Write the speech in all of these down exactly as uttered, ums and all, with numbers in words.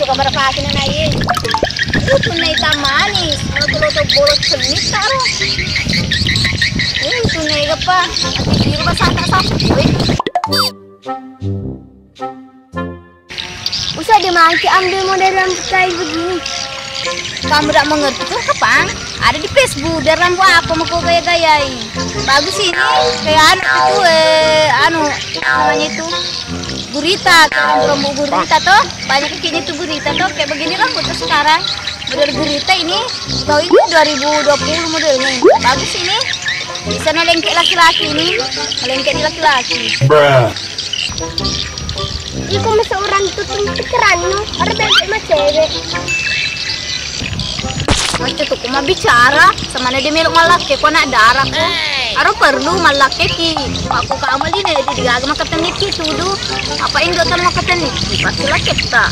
Kamera pakai na ye. Itu punna hitam manis, loto-loto bolo cenni taro. Eh, itu nih apa? Biru basah tak sapu, weh. Usah dia mangki ambil model rambut kayak begini. Kamu tidak mengerti tuh, kapang? Ada di Facebook, biar rambut apa mau kau gaya-gayai. Bagus ini, kayak anu itu, eh, anu, namanya itu gurita, kayak rambut gurita tuh. Banyak kayaknya itu gurita tuh, kayak begini rambut tuh sekarang. Model gurita ini, tahun ini dua ribu dua puluh modelnya. Bagus ini. Bisa melengkek laki-laki ini, melengkek di laki-laki. Iko masa orang tutung pikiranmu, orang bebek mah cewek. Macam tu kuma bicara, sama dia melok malak ke, kau nak darah ko. Aro perlu malak ke ki. Aku kamu di ne, di gaga maka tenik ki tudu. Apa indo tan maka tenik ki, pasti lah kita.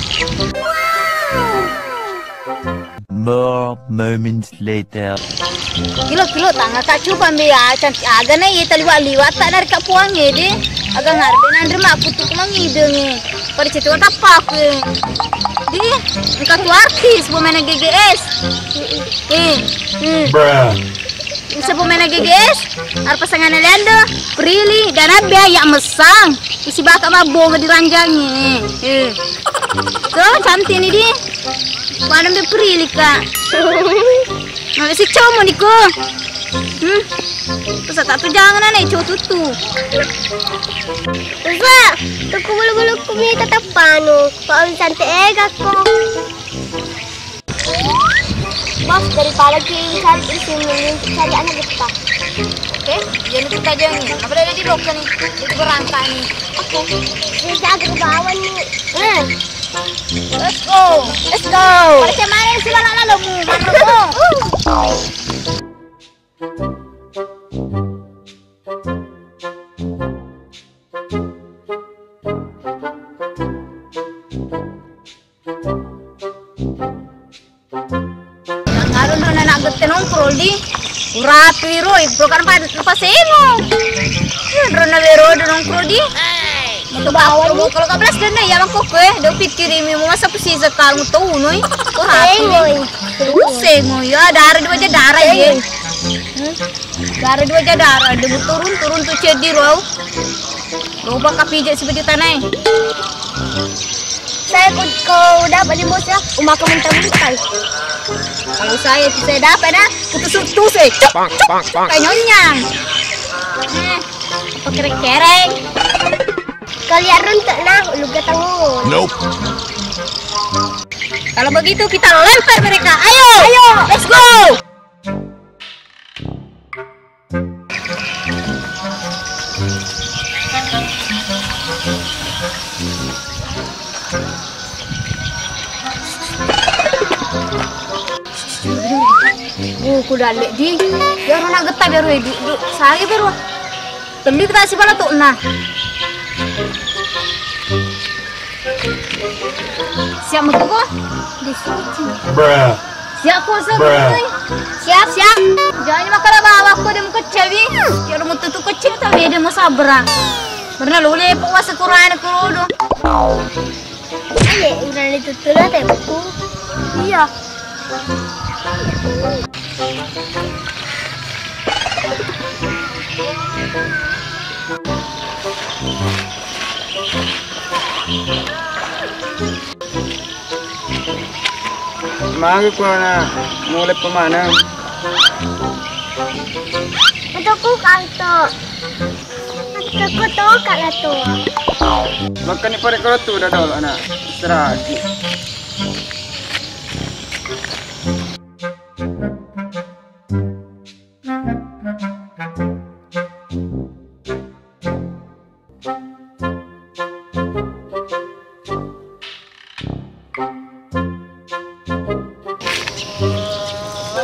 More moments later. Kilo, kilo, tanga kak, coba mbe ya, cantik aga na iya taliwa-liwa tak dari kak puang ede. Aga ngarbe nanre mak putu ku mangideng e. Pada cetu tak apa aku e. Di, engka tu artis, bu mena G G S. Eh, eh. Bisa pemain G G S, ada pasangan Aliando, Prilly, dan Abia ya mesang. Isi baka mabonga di ranjangnya. Eh. Tuh, cantik nih di. Mana ambil Prilly, Kak? Mana si Como niko? Hmm. Terus tak tuh jangan aneh cowok tutu. Usa, tuku bulu-bulu kumi tetap panu. Kok cantik ega kok. Bos, daripada ki cari isi, mending cari anak kita. Oke, jadi kita aja nih. Apa ada di blok nih? Itu berangkat nih. Oke. Ini jago bawa nih. Eh. Let's go. Let's go. Pada kemana sih, mana lo mau? Mana lo mau? Ngarung ro na gette nongkrong di. Uratu iro, ipro kan pa, pa seno. Ro na wero do nongkrong di. Mau coba awal kalau kabelas denda ya mangkok kue. Do pikiri mi mau masa pesi sekal mau tahu noi. Uratu. Sengoi. Sengoi ya, darah dua aja darah ya. Darah dua aja darah, debu turun, turun tu cedi ro. Coba kapijak si baju tanai. Saya ku, kau dapat di bos ya, umaka mentah-mentah. Kalau saya itu saya dapat dah, kutusuk-tusuk, cok, cok, kayak nyonyang. Eh, apa kereng-kereng? Kalian runtuk nah, lu gak tahu. Nope. Kalau begitu kita lempar mereka. Ayo, ayo, let's go. Buku dalle di. Biar na getta biar du, du, sari baru. Telli kita si bala tu nah. Siap metu ko? Siap ko se. Siap. Siap. Jangan makan bawa ko dem kecewi. Kalau mau tutup kecil tapi dia mau sabra. Pernah lu le puasa Quran ke rodo. Iya, udah ditutup lah tempo. Iya. Magi ko na mulai pemanang. Untuk ku kanto. Untuk ku to kala to. Makanya pada kalau tu udah dol anak istirahat.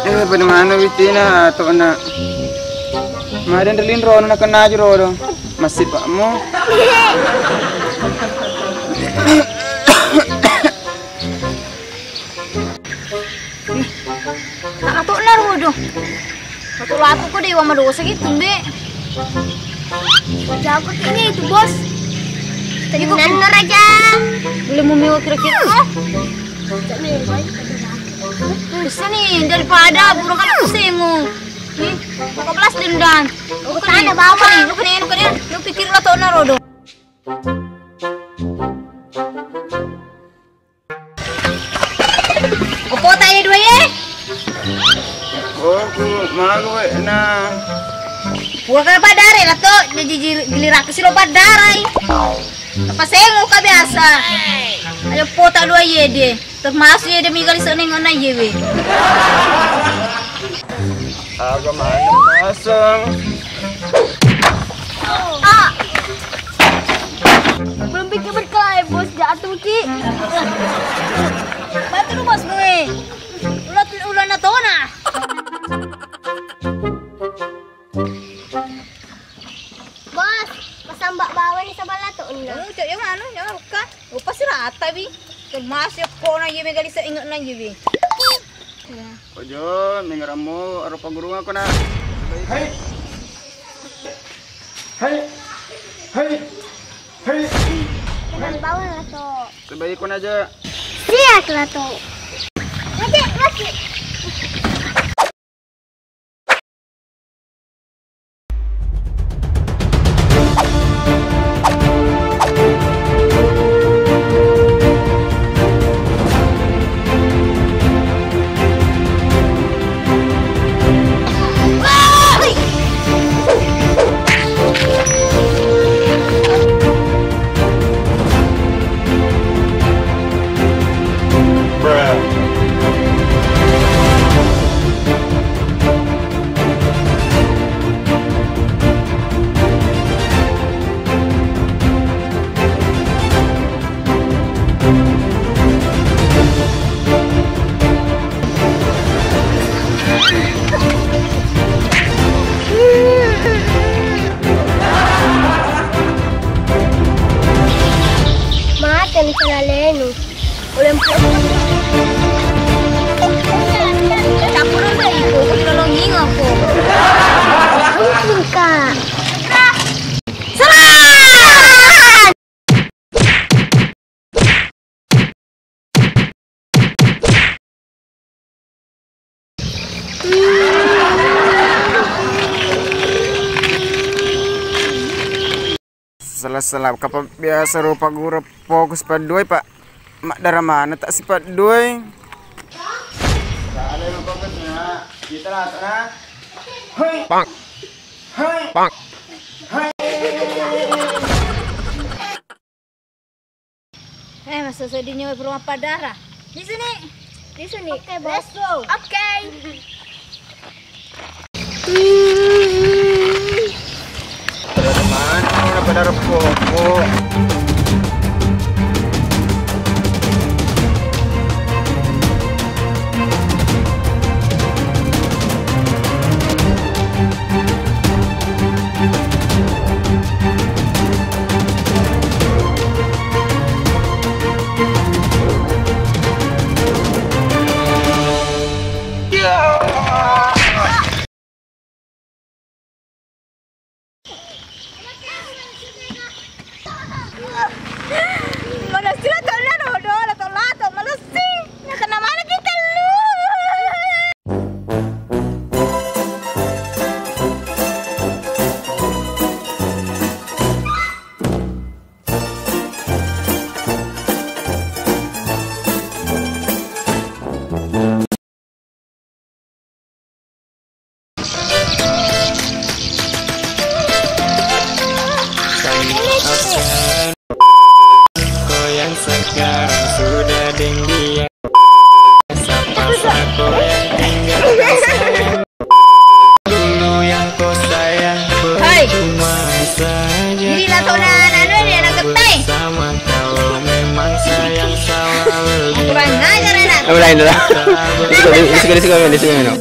Eh, pada mana witina atau na? Madan relin rono na kena aja rodo. Masih pak mo. Tak atuk na rodo. Atuk latuk ko dewa madosa gitu, Mbak. Jago ini itu, Bos. Tenang, Raja. Boleh mau mewah kira-kira, oh? Sini daripada burung kan aku semu. Ih, maka belas dendam. Aku tanya bawa. Lu kena, lu kena, lu pikir lah tau naro dong. Opo ta ye dua ye? Oh, ku malu we na. Pura ka padare la to, jaji jil-, gilirakku si lo padarai. Apa sengo ka biasa. Ayo pota dua ye de. Termasuk ye de migali seneng ona ye we. Aga mana masang. Ah. Belum pikir berkelahi, Bos. Jatuh, Ki. Bantu lu, Bos, gue. Ulat, ulat natona. Bos, pasang bak bawah ni sebelah tu, Unda. Oh, cok, yang mana? Yang mana bukan? Oh, pasti rata, Bi. Termasuk kona ye mega lisa inget na ye, Bi. Ojo, mengerammu, arupa guru aku na. Hai. Hai. Hai. Hai. Jangan bawa lah, Tok. Sebaik pun aja. Siap lah, Tok. Masih, masih. Mate ni salalenu. Uleng pu-, campur udah itu, aku dilolongin aku. Ampun, Kak. Serang! Sela-sela, kapa biasa rupa guru fokus paddue, Pak. Maddara mana tak sipaddue? Hei. Bang. Hei. Bang. Hei. Eh, masa sedihnya berumah padara. Di sini. Di sini. Oke, Bos. Let's go. Oke. Pada mana? Pada repoko. Malessi lato' na rodo, lato'-lato', malessi. Nakena maneng kita lu. Kau yang sekarang sudah deng dia. Sapa-sapa yang tinggal di sana. Dulu yang kau sayang. Hai. Percuma saja. Jadi lah tau na, na, na, na, na, ketai. Bersama kalau memang sayang salah lebih. Kurang ajar anak. Oh, lain dah. Disiko, disiko, disiko, disiko, disiko.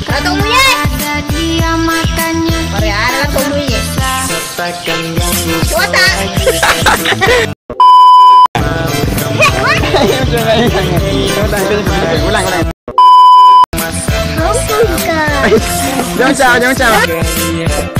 Ratu Muye. Mari ada Ratu Muye. Cuaca. Ulang, ulang. Jangan ucap, jangan ucap.